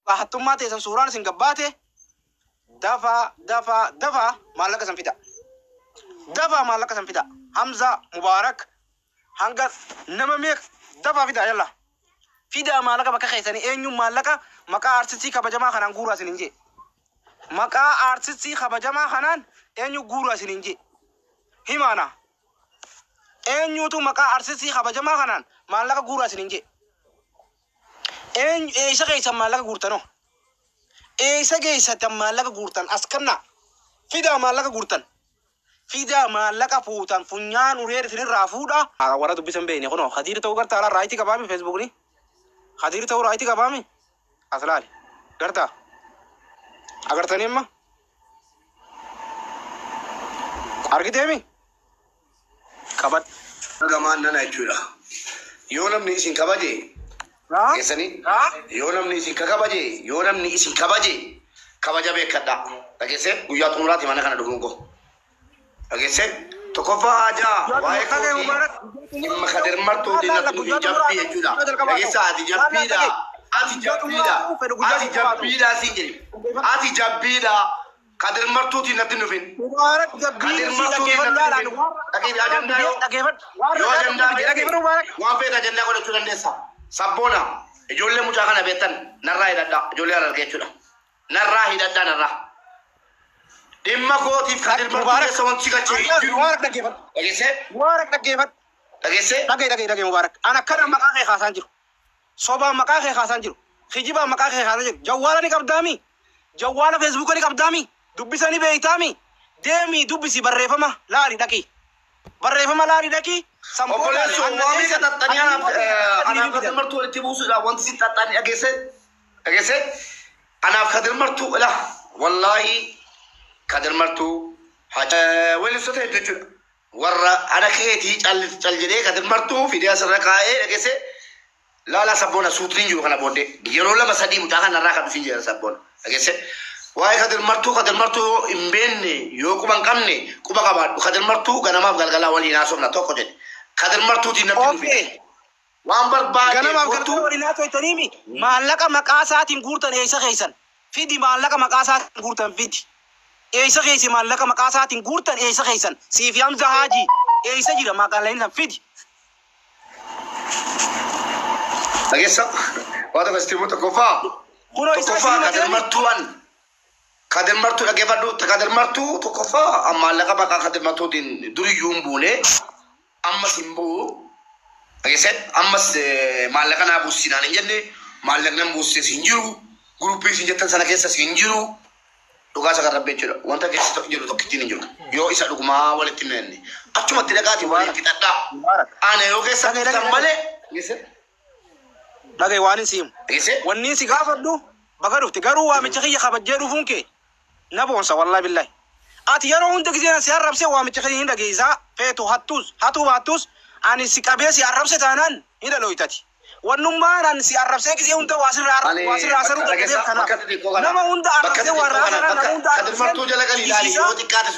Hattummaa teessan suuraan isin gabbaate, dafaa dafaa dafaa maallaqa san fida. Dafaa maallaqa san fida. Hamza Mubaarak hanga nama meeqa dafaa fida, yalla. Fidaa maallaqa bakka keessanii. Eenyuun maallaqa maqaa aartistii kabajamaa kanaan guuraa isin hin jee? Maqaa aartistii kabajamaa kanaan eenyu guuraa isin hin jee? Himaana. Eenyuutu maqaa aartistii kabajamaa kanaan maallaqa guuraa isin hin jee? Eenyu eessa keessan maallaqa guurtanoo? Eessa geessatan maallaqa guurtan? As kannaa. Fidaa maallaqa guurtan. Fidaa maallaqa fuutan, funyaan ureer isinirraa fuudha. Warra dubbisan beekne kunoo Khadiir ta'uu gartaa alaa right qabaami Facebookni. Khadiir ta'uu right qabaami. As laali. Gartaa. Agartanii amma? Argiteemi? Qabadhu. Gamaan nana jechuudha. Yoo namni isin kabaje dhageessanii, yoo namni isin kakabaje, yoo namni isin kabaje, kabaja beekadha. Dhageessee, guyyaa xumuraati mana kana dhufuun koo. Dhageessee, tokkoffaa haajaa waa'ee kootii dhimma Kadir Martuutiin natti dhufin jabbii jechuudha. Dhageessaa, ati jabbiidha. Ati jabbiidha. Ati jabbiidha siin jedhi. Ati jabbiidha. Kadir Martuutiin natti dhufin. Mubaarak, jabbii Kadir si Martuutiin dhaggeeffadhu natti laalaan dhufin. Dhagee ajandaa yoo dhaggeeffadhu. Waan yoo ragaa ajandaa qabdu fide feete dhaggeeffadhu, Mubaarak. waan feete ajandaa godhachuu dandeessa. Sabboona, ijoollee mucaa kana beektan narraa hidhadhaa. Ijoollee Harargee jechuudha. Narraa hidhadhaa, narraa. Dhimma kootiif Kadir Martuu Mubaarak. keessa wanti si galche hin jiru. Mubaarak, dhaggeeffadhu. Dhageessee? Mubaarak, dhaggeeffadhu. Dhageessee? Dhagee dhagee dhagee, Mubaarak. An akkana maqaa kee kaasaan jiru. Sobaan maqaa kee kaasaan jiru. Kijibaan maqaa kee kaasaan jiru. Jawwaala ni qabdaami. Jawwaala Facebooka ni qabdaami. Dubbisa ni beeytaami. Deemii dubbisi, barreeffama laali dhaqi. Barreeffama laali dhaqi. San booda Obboleessoo anna waa meeqa teessan xaxxanii anaaf ati anaaf Kadir fidan. Martuu walitti buusuudhaaf wanti si xaxxanii, dhageessee? Dhageessee? Anaaf Kadir Martuu ila wallaahi Kadir Martuu weellistoota hedduu jechuudha. Warra ana keetii cal cal jedhee Kadir Martuu fidee asirra kaa'ee, dhageessee? Laalaa sabboona, suutni jiru kana booddee yeroo lama sadii mucaa kanarraa kan dhufin jira sabboona. Dhageessee? Waa'ee Kadir Martuu, Kadir Martuu yoo hin beekne, yoo quba hin qabne, quba qabaadhu. Kadir Martuu ganamaaf galgalaa waliin haasofna tokko jedhe. Kadir Martuutiin natti dhufin. Okay. Waan barbaade Ganamaaf kottu. galgala waliin haasofitaniimi maallaqa maqaa isaatiin guurtan eessa keessan? Fidi, maallaqa maqaa isaatiin guurtan fidi. Eessa keessa maallaqa maqaa isaatiin guurtan eessa keessan? Siifi Hamza Haajii eessa jira maqaan san fidi. Dhageessa, waa tokko sitti himu, tokkoffaa. Kunoo isaa Tokkoffaa isin Kadir himatanii. Martuu an Kadir Martuu dhaggeeffadhu. Kadir Martuu tokkoffaa maallaqa maqaa Kadir Martuutiin duriyyuu hin buune, ammas hin bu'u. Dhageessee, ammas maallaqa naa buusinaan hin jenne, maallaqni nan buuses hin jiru. Guruppii isin jettan sana keessas hin jiru. Dhugaa isa kan rabbi jechuudha. Wanta keessa jiru tokkittiin hin jiru. Yoo isa dhugumaa walitti hin jenne. Achumatti dhaqaatii waliin Mubaarak. fixadhaa. Mubaarak. Ana yoo keessa Dhagee fixan dhagee dhagee. malee. Dhageessee? Dhagee, waan hin siimu. Dhageessee? Wanni si gaafadhu, baga dhufte garuu waamicha kiyya kabajjee dhufuun kee na boonsa, wallahi billahi. Ati yeroo hunda gisee si arrabsee waamicha kiyya hin dhageessaa, feetu hattuus hatuu baattus ani si qabee si arrabse taanaan hin dhalooytati. Wannummaan ani si arrabsee gisee hunda waa sirraa Ani waa sirraa bakka saruu dhageessa dadhabeef kanaaf. bakka xixiqqoo kana Nama hunda bakka arrabsee waa xixiqqoo irraa kana saraa nama bakka hunda Kadir arrabseen Martuu jala galii ilaali, jibbisiisaa. yoo xiqqaate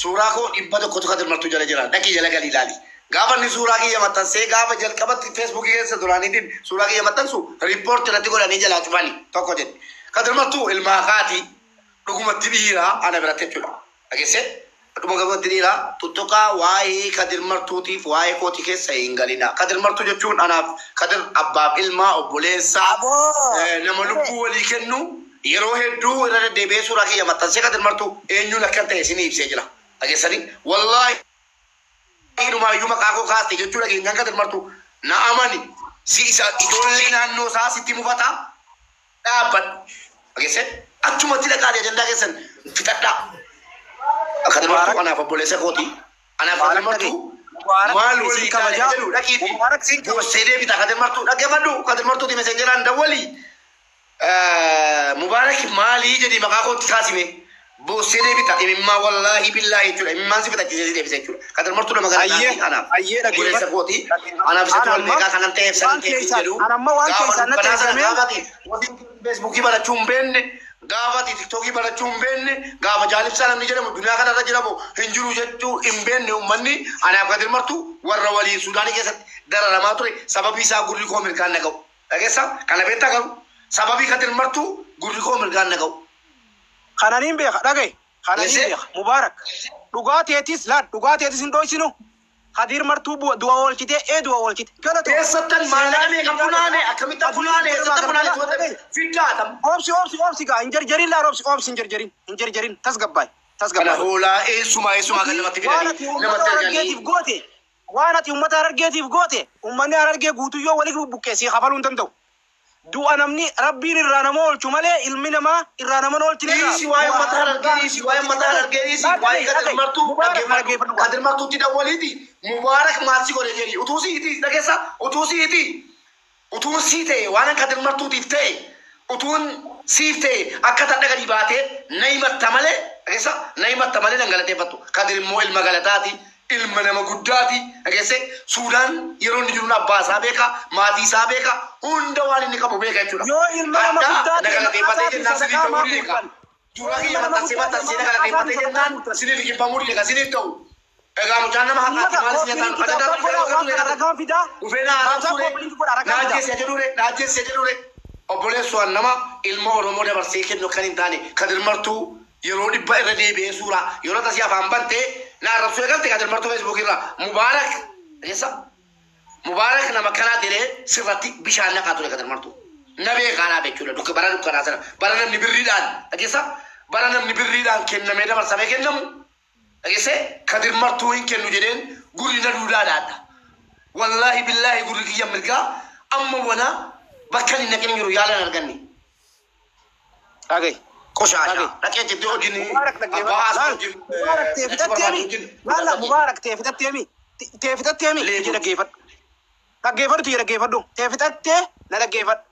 suuraa koo 100tu Kadir Martuu jala jira, dhaqii jala galii ilaali. Gaafa inni suuraa kiyya maxxansee, gaafa jalqabatti Facebookii keessa duraaniitiin suuraa kiyya maxxansu, report irratti godhanii jalaa cufanii tokko jedhe. Kadir Martuu ilmaa kaati, dhugumatti dhiiraa ana biratti jechuudha. Dhageessee, dhugumatti dhiiraa. Tuttuqaa waa'ee Kadir Martuutiif waa'ee kootii keessa hin galina. Kadir Martuu jechuun anaaf Kadir abbaaf ilmaa obboleessaa Aboo. nama lubbuu walii kennu. Yeroo hedduu irra deddeebi'ee suuraa kiyya maxxansee Kadir Martuu eenyuun akka ta'e isinii ibsee jira. Dhageessanii, wallaahi inumaayyuu maqaa koo kaaste jechuu dhageenyaan Kadir Martuu na amani, si isa ijoollee naannoo isaa sitti mufata dhaabbadhu. Dhageessee, achumatti dhaqaati ajandaa keessan fixadhaa. Kadir Martuu Mubaarak. anaaf obboleessa kooti. Anaaf Kadir Mubaarak, dhagee. Martuu Mubaarak, maal dhagee, siin walii taane kabajaa. jedhu dhaqiiti Mubaarak, siin kabaja. boossee deebita. Kadir Martuu dhaggeeffadhu. Kadir Martuuti messengeraan dawwalii. Mubaarak maalii jedhi, maqaa kootti kaasime boossee deebita imimmaa, wallaahi billaahi jechuudha, imimmaan si fixachiisee si deebisa jechuudha. Kadir Martuu nama gara Ayyee taati anaaf ayyee obboleessa dhaggeeffadhu. kooti. Dhaggeeffadhu. Anaaf isatti An wal amma beekaa kanan ta'eef sanan waan ta'eef hin keessaan jedhu. an amma waan Gaafa keessaan natti dukkanaa sana ergamee gaafati wanti Facebookii barachuu hin beekne, gaafati TikTokii barachuu hin beekne, gaafa jaalibsaa namni jedhamu duniyaa kanarra jiramu hin jiru jechuu hin beekne uummanni, anaaf Kadir Martuu warra waliin Suudaanii keessatti dararamaa ture, sababii isaa gurri koo mirkaan naga'u. Dhageessa, kana beektaa garuu Sababii Kadir Martuu gurri koo mirgaan na ga'u. Kananiin beeka, dhagaye. Kananiin Eessee? beeka, Mubaarak. Dhugaa teetis laal, dhugaa teetis hin dhoysinu. Kadiir Martuu du'a oolchite, ee du'a oolchite. Galatoo. Eessattan maallaqa meeqa funaane, akkamittan funaane, eessattan funaane, to'atame fiddaatam. Obsi, obsi, obsi gaa, hin jarjarin laal, obsi, obsi, hin jarjarin, hin jarjarin, tasgabbaay, Kana tasgabbaay. hoolaa eessumaa eessumaa kan namatti Waan ati fidanii uummata namatti Harargeetiif erganii. goote, waan ati uummata Harargeetiif goote, uummanni Harargee guutuu yoo walii buqqee kafaluu hin danda'u. Du'a namni Rabbiin irraa nama oolchu malee ilmi namaa irraa nama hin oolchine irraa. Dhiisi waa'ee Du'a uummata Harargee dhiisi, waa'ee uummata Harargee dhiisi, Laal, waa'ee dhagaye, Kadir dhagaye, Martuu Mubaarak dhaggeeffadhu. dhaggeeffadhu gaa. Kadir Martuutti dawwaliiti. Mubaarak maal si godhe jedhi. Utuu siiti dhageessa, utuu siiti. Utuun sii ta'e waan Kadir Martuutiif ta'e, utuun siif ta'e akka tadha gadi baatee na himatta malee, dhageessa, na himatta malee nan galateeffattu. Kadir immoo ilma galataati, ilma nama guddaati. Dhageesse, Suudaan yeroo inni jiruun abbaa isaa beeka, maatii isaa beeka, hunda waan inni qabu beeka jechuudha. Yoo ilma nama Haddaa guddaa na ta'e maqaa galateeffatee isaatiin jennaan siniif sadaqaa ta'uu maa dide kaa. guurtan? Suuraa Yoo kiyya ilma nama maxxansee guddaa ta'e maxxansee na maa maqaa galateeffatee isaatiin sadaqaa jennaan guurtan? siniif liqimfamuu dide kaa siniif ta'u. Egaa mucaan nama haqaati Uummata maal isin koppiliinki nyaatan? taaptaap Ajajaan godhaa, dhufee waan kana ragaan fidaa. dhufee na Taaptaap arrabsuure, koppiliinki godhaa, na ragaan fidaa. ajjeese jedhuure, na ajjeese jedhuure. Obboleessuwaan nama ilma Oromoo dabarsee kennu kan hin taane Kadir Martuu yeroo dhibba irra deebi'ee suuraa yeroo tasii afaan bantee na arrabsuu eegalte Kadir Martuu Feesbuuk irraa. Mubaarak eessa? Mubaarak nama kanaa jedhee sirratti bishaan naqaa ture Kadir Martuu. Na beekaadhaa jechuudha. Dukka bara dukkanaa sana bara namni birriidhaan, dhageessa, bara namni birriidhaan kennamee dabarsamee kennamu, dhageesse, Kadir Martuu hin kennu jedheen gurri na duudaadhaadha. Wallaahi billaahi gurri kiyya mirgaa amma wana bakka inni naqin jiru yaalan arganne. Dhagaye. Qoshaasha. Dhagaye. Dhaqee jettee hojiin Mubaarak dhaggeeffadhu. abbaa haasoo Laal, hojiin Mubaarak tee fixattee mi? Laala, Mubaarak tee fixattee mi? Tee fixattee mi? Tiyya dhaggeeffadhu. Dhaggeeffadhu, tiyya dhaggeeffadhu. Tee fixattee na dhaggeeffadhu.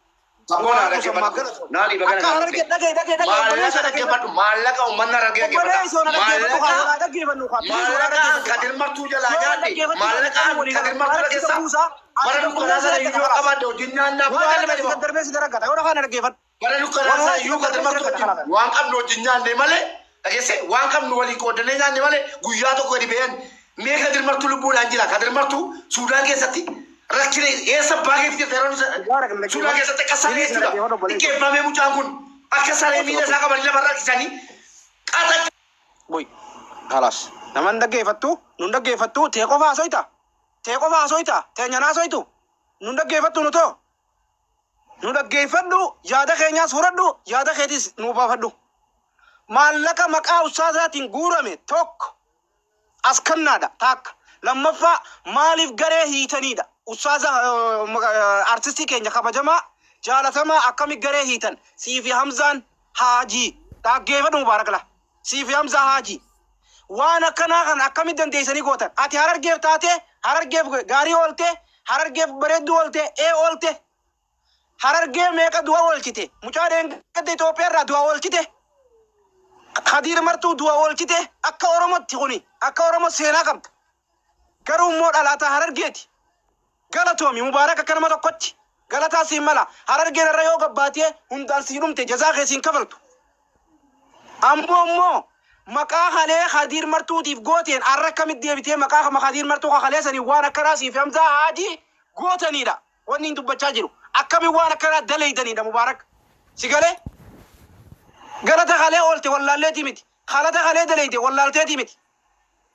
Saboona Mubaarak Musammaa dhaggeeffadhu. galatoo. Naani bagana Akka Harargee dhagaye, dhagaye, dhagaye, Maallaqa obboleessa dhaggeeffadhu. dhaggeeffadhu. Maallaqa uummanni Harargee dhaggeeffadha. Obboleessa na dhaggeeffadhu haa, Maallaqa walaa dhaggeeffannu haa, please walaa maallaqa dhaggeeffadhu haa. Kadir Martuu jalaa Yoo nyaadhe. dhaggeeffachuu Maallaqa baattan walii Kadir gala. Martuu Mubaarak si dhageessa. gabbuusaa, ati Bara dukkanaa obboleessa sana iyyuu dhaggeeffadhu. qabaadde wajjin nyaannaa Mubaarak baala si dhibama. daddarbee si daraggata. Yoo dhaqaan dhaggeeffadhu. Bara dukkanaa sana Wallahi si iyyuu Kadir daddarbee si Martuu daraggata wajjin kalaas. waan qabnu wajjin nyaanne malee, dhageesse, waan qabnu waliin qoodannee nyaanne malee guyyaa tokko gadi ba'an mee Kadir Martuu lubbuudhaan jira. Kadir Martuu Suudaan keessatti rakkina eessa baageef jirta yeroo Mubaarak na Suudaan dhaggeeffadhu. keessatti akka saree Please na jechuudha. dhaggeeffadhu obboleessa. Xiqqeeffamee mucaan kun akka saree miila isaa qabanii lafa rakkisanii qaxa. Boy, خلاص. Nama hin dhaggeeffattu, nun dhaggeeffattu, tee qofa haasoyta. Tee qofa haasoyta, teenyaan haasoytu. Nun dhaggeeffattu nu too. Nu dhaggeeffadhu, yaada keenyaas fudhadhu, yaada keetis nu baafadhu. Maallaqa maqaa ustaazaatiin guurame tokko as kennaadha takka. Lammaffaa, maaliif garee hiitanidha? Ustaaza artistii keenya kabajamaa jaalatamaa akkami garee hiitan? Siifi Hamzaan Haajii dhaggeeffadhu, Mubaarakla. Siifi Hamzaa Haajii. Waan akkanaa kan akkamitti dandeessanii gootan? Ati Harargeef taatee, Harargeef gaarii oolte, Harargeef bareedduu oolte, ee oolte. Harargee meeqa du'a oolchite? Mucaa dheengadda Itoophiyaa irraa du'a oolchite. Kadiir Martuu du'a oolchite. Akka Oromootti kuni akka Oromoo seenaa qabda. Garuu immoo dhalaataa Harargeeti. Galatoomi Mubaarak, akka nama tokkotti. Galataa siin mala. Harargeen irra yoo gabbaatee hundaan sii dhumte jazaa kee siin kafaltu. Ammoo immoo maqaa halee Kadiir Martuutiif gooteen arra akkamitti deebitee maqaa Kadiir Martuu kalee sanii waan akkanaa siif Hamzaa Haajii gootanidha. Wanni hin dubbachaa jiru. Akkamiin waan akkanaa daleeydanidha, Mubaarak? Si galee? Galata kalee oolte wallaalleetii miti. Galata kalee daleeyde wallaalteetii miti.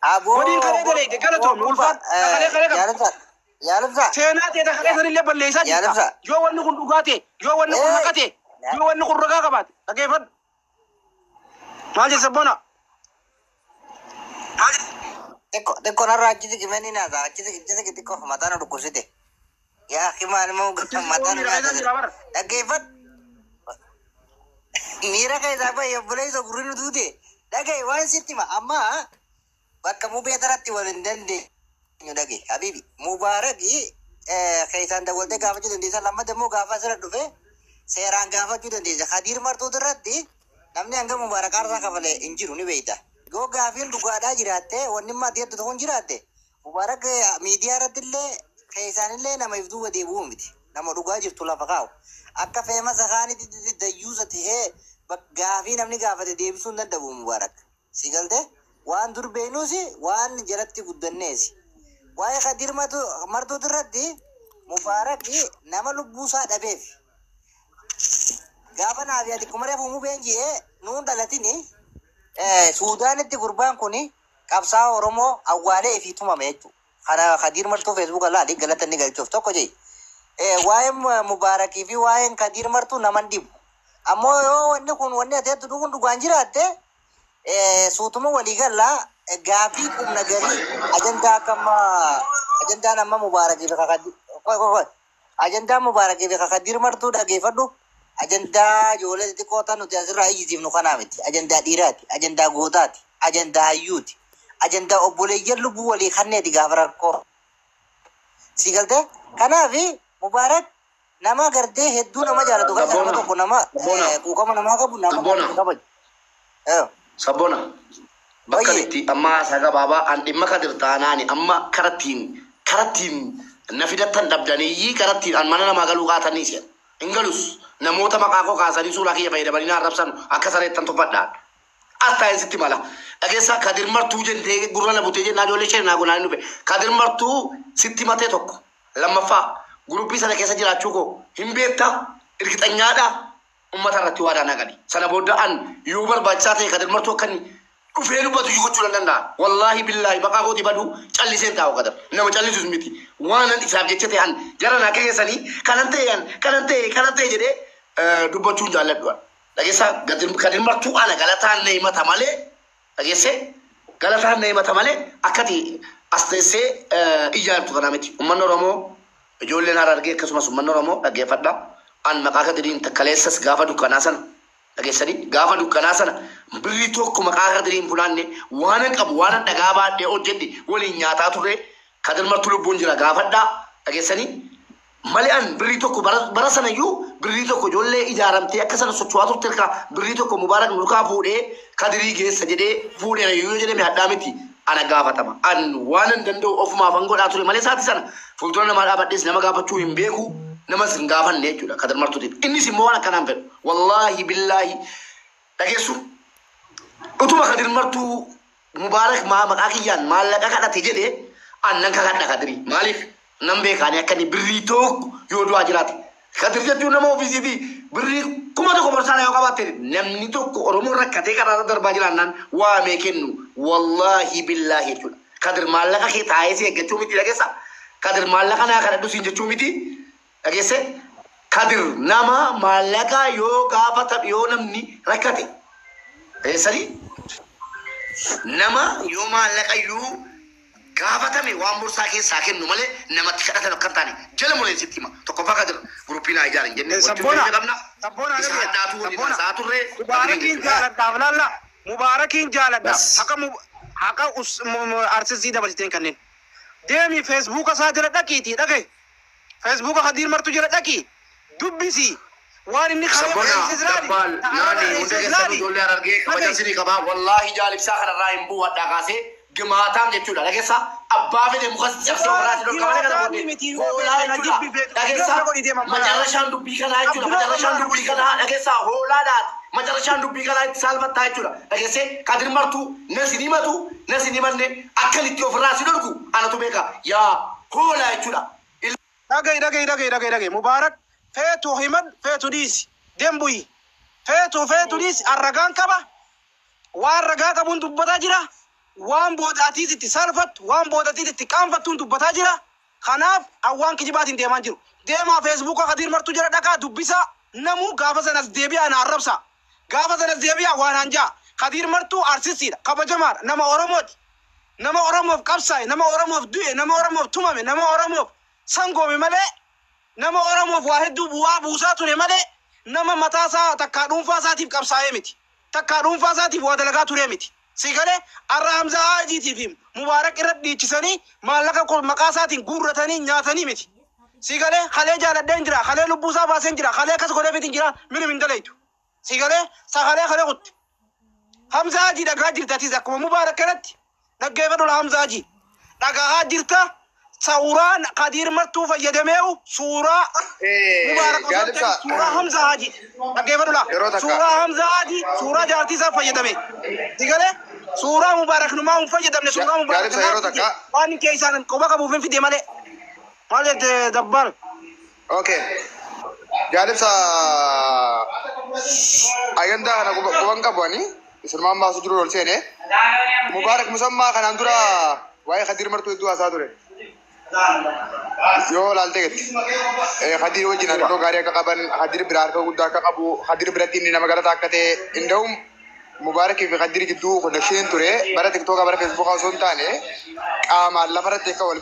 Aboo. Waliin kalee daleeyde galatoomi ulfaat kalee kalee qabdu. Yaalibsa. Yaalibsa. Seenaa ta'e kalee sanillee balleessaa jirta. Yaalibsa. Yoo wanni kun dhugaa ta'e, yoo wanni kun haqa ta'e, yoo wanni kun ragaa qabaate, dhaggeeffadhu. Maal jessa bona? Xiqqoo xiqqoo narraa achi siqi manii naasa achi siqi achi siqi xiqqoo mataa na dhukkubsite. Yaa himaan immoo mataa na nyaata. Dhaggeeffadhu. Miira keessaa bahe obboleessa gurri nu duute. Dhagaye, waan sitti hima amma bakka mubee taratti wal hin dandeenyu, dhagaye habibi. Mubaaraki keessaan dawwaltee gaafachuu dandeessa, lammata immoo gaafa asirra dhufe seeraan gaafachuu dandeessa. Kadiir Martuutu irratti namni hanga Mubaarak aarsaa kafalee hin jiru ni beekta. Yoo gaafiin dhugaadhaa jiraatte, wanni immoo ati jettu kun jiraatte, Mubaarak miidiyaa irratti illee keessaan illee nama if duuba deebi'uu miti. Nama dhugaa jirtu lafa kaa'u. Akka feemasa kaanitti dayyuusa tahee gaafii namni gaafate deebisuu hin danda'u Mubaarak. Si galtee waan dur beeknuus waan jalatti guddanneesi. Waa'ee Kadiir Martuutu irratti Mubaarak nama lubbuusaa dhabeef Gaafa naafi ati kuma reefu mubeen jee nuun dhalatini Suudaanitti gurbaan kuni qabsaa Oromoo awwaalee fi tumame jechuudha. Kana Kadiir Martuu Feesbuuka laali galata inni galchuuf tokko jee. Waa'een Mubaarakii fi waa'een Kadiir Martuu naman dhibu. Ammoo yoo wanni kun wanni ati hedduu kun dhugaan jiraatte suutuma walii gallaa gaafii qubna garii ajandaa akka amma ajandaan amma Mubaarakii fi Kadiir ajandaa Mubaarakii fi Kadiir Martuu dhageeffadhu. Ajandaa ijoollee xixiqqoo tan nuti asirraa iyyisiifnu kanaa miti. Ajandaa dhiiraati, ajandaa gootaati, ajandaa hayyuuti, ajandaa obboleeyyan lubbuu walii kanneeti gaafa rakkoo. Si galtee? Kanaafi Mubaarak nama gartee hedduu nama jaalatu keessa nama Sabboona. tokko nama Sabboona. quuqama namaa qabu nama Sabboona. kabaju. Sabboona. Bakka Wayye. itti amma haasaa gabaabaa an dhimma Kadir taanaani amma karattiin na fidattan dhabdaniyyii karattiin an mana namaa galuu kaatanii si'a. Hin galus namoota maqaa koo kaasanii suuraa kiyya fayyadamanii na arrabsan akka sareettan tuffadhaan. As taa'ee sitti mala. Dhageessaa Kadir Martuu jentee gurra na butee jennaa ijoollee ishee naa gonaa hin dhufe. Kadir Martuu sitti matee tokko. Lammaffaa guruppii sana keessa jiraachuu koo hin beektaa irkixanyaadhaa uummata irratti waadaa naa gali. Sana booda an yoo barbaachisaa ta'e Kadir Martuu akka inni dhufee dubbatu iyyuu gochuu nan danda'a. Wallaahi billaahi maqaa kooti baduu calliseen taa'u Kadir. Nama callisus miti. Waan an isaaf jecha ta'e an jara naa keessanii kanan ta'e an kanan ta'e kanan ta'e jedhee dubbachuu hin jaalladhu. Dhageessaa Kadir Martuu ana galataan na himata malee dhageessee galataan na himata malee akkati as teessee iyyaartu kana miti. Uummanni Oromoo ijoolleen Harargee akkasumas uummanni Oromoo dhaggeeffadha. An maqaa Kadiriin takkaleessas gaafa dukkanaa sana dhageessanii gaafa dukkanaa sana birrii tokko maqaa Kadiriin funaanne waanan qabu waanan dhagaa baadhee hojjedhe waliin nyaataa turre Kadir Martuu lubbuun jira gaafadhaa dhageessanii malee an birrii tokko bara sana iyyuu birrii tokko ijoollee ijaaramtee akka sana socho'aa turte harkaa birrii tokko Mubaarak nurkaa fuudhee Kadirii geessa jedhee fuudheera yoo jedhame hadhaa miti ana gaafatama. An waanan danda'u ofumaaf an godhaa ture malee saati sana fuuldura namaa dhaabadhees nama gaafachuu hin beeku namas hin gaafanne jechuudha Kadir Martuutiif. Innis immoo waan akkanaan fedhu. Wallaahi billaahi dhageessu utuma Kadir Martuu Mubaarak maa maqaa kiyyaan maallaqa kadhate jedhee an nan kakadha Kadirii. Maaliif nan beekaani akka inni birrii tokko yoo du'aa jiraate. Kadir jechuun nama ofiisiiti birrii 1000 borsaadha yoo qabaatte namni tokko Oromoon rakkatee karaa irra darbaa jiraannaan waamee kennu wallaahi billaahi jechuudha. Kadir maallaqa kee taa'ee si eeggachuu miti dhageessa. Kadir maallaqa naa kadhadhu siin jechuu miti dhageesse. Kadir nama maallaqa yoo gaafata yoo namni rakkate dhageessanii nama yoo maallaqa iyyuu gaafatame waan borsaa keessaa kennu malee namatti kadhatan akka hin taane jala mureen sitti hima. Tokkoffaa Kadir guruppii naa ijaaran jennee wajjin Sabboona. qabna. Sabboona Isa dhagaye. hadhaatu waliin Sabboona. haasa'aa turre. Mubaarakiin jaaladhaaf laalla. Mubaarakiin jaaladhaaf. Bas. Haqa haqa arsisii dabalteen kanneen. Deemi Feesbuuka isaa jala dhaqiitii dhagaye. Feesbuuka Kadiir Martuu jala dhaqii. Dubbisi. Waan inni kalee Sabboona barreesses laali. dabbaal Ta'aa naani hunda barreesses keessanuu laali. ijoollee Harargee kabajan Dhagaye. sinii qabaa. Wallaahi jaalibsaa kanarraa hin bu'u hadhaa kaasee gimaataam jechuudha. Dhageessaa abbaa fedhe muka cabsee ofirraa si dhorka malee kana Gimaataan booddee miti yoo hoolaa beekte na jechuudha. jibbi beektu. Dhageessaa Abdullah godhi deema mana. macarrashaan dubbii kanaa jechuudha. Abdullah Macarrashaan mana dubbii kanaa dhageessaa hoolaadhaati. Macarrashaan dubbii kanaa itti saalfattaa jechuudha. Dhageessee Kadir Martuu na sin himatu na sin himanne akkanitti ofirraa si dhorku anatu beeka yaa hoolaa jechuudha. Dhagaye dhagaye dhagaye dhagaye dhagaye. Mubaarak feetu himan feetu dhiisi. Deembuyi. Feetu feetu dhiisi arragaan qaba. Waan ragaa qabuun dubbataa jira. Waan boodaatiis itti saalfattu, waan boodaatiis itti qaanfattuun dubbataa jira. Kanaaf awwaan kijibaatiin deemaa jiru. Deemaa Feesbuuka Kadiir Martuu jala dhaqaa dubbisaa. Namuu gaafa sanas deebi'aa na arrabsa. Gaafa sanas deebi'aa waan hanjaa. Kadiir Martuu arsistiidha. Kabajamaadha. Nama Oromooti. Nama Oromoof qabsaa'e, nama Oromoof du'e, nama Oromoof tumame, nama Oromoof sangoome malee nama Oromoof waa hedduu bu'aa buusaa ture malee nama mataa isaa takkaa dhuunfaa isaatiif qabsaa'ee miti. Takkaa dhuunfaa isaatiif waa dalagaa ture miti. Si galee arra Hamzaa Haajiitii fi Mubaarak irra dhiichisanii maallaqa maqaa isaatiin guurratanii nyaatanii miti. Si galee halee jaaladheen jira, halee lubbuu isaa baaseen jira, halee akkas godhee fitin jira, minim hin dalaytu. Si galee sakalee halee kutti. Hamzaa Haajii dhagaa jirta atis akkuma Mubaarak kanatti dhaggeeffadhu Hamzaa Haajii. Dhagahaa jirta suuraan Kadiir Martuu fayyadameewu suuraa Mubaarak osoo hin ta'in suuraa Hamzaa Haajii. Dhaggeeffadhu Yeroo takka. suuraa Hamzaa Haajii suuraa jaartii isaa fayyadame. Si galee suuraa Mubaarak numaa hin fayyadamne suuraa Mubaarak Jaalibsa yeroo takka. waan keessaan quba qabuuf hin fide malee. Maal jette dabbaal? Okay. Jaalibsa agandaa kana quban qabu ani isulmaan baasu jiru ol seene. Mubaarak Musammaa kanaan dura waa'ee Khadiir Martuu hedduu haasaa ture. Yoo laalte gatti. Khadiir wajjin hariiroo gaarii akka qaban, Khadiir bira harka guddaa akka qabu, Khadiir biratti inni nama galataa akka ta'e, inda'uun Mubaarakii fi Khadiir gidduu connectioniin ture bara TikTokaa bara Facebookaa osoo hin taane qaamaan lafarratti akka wal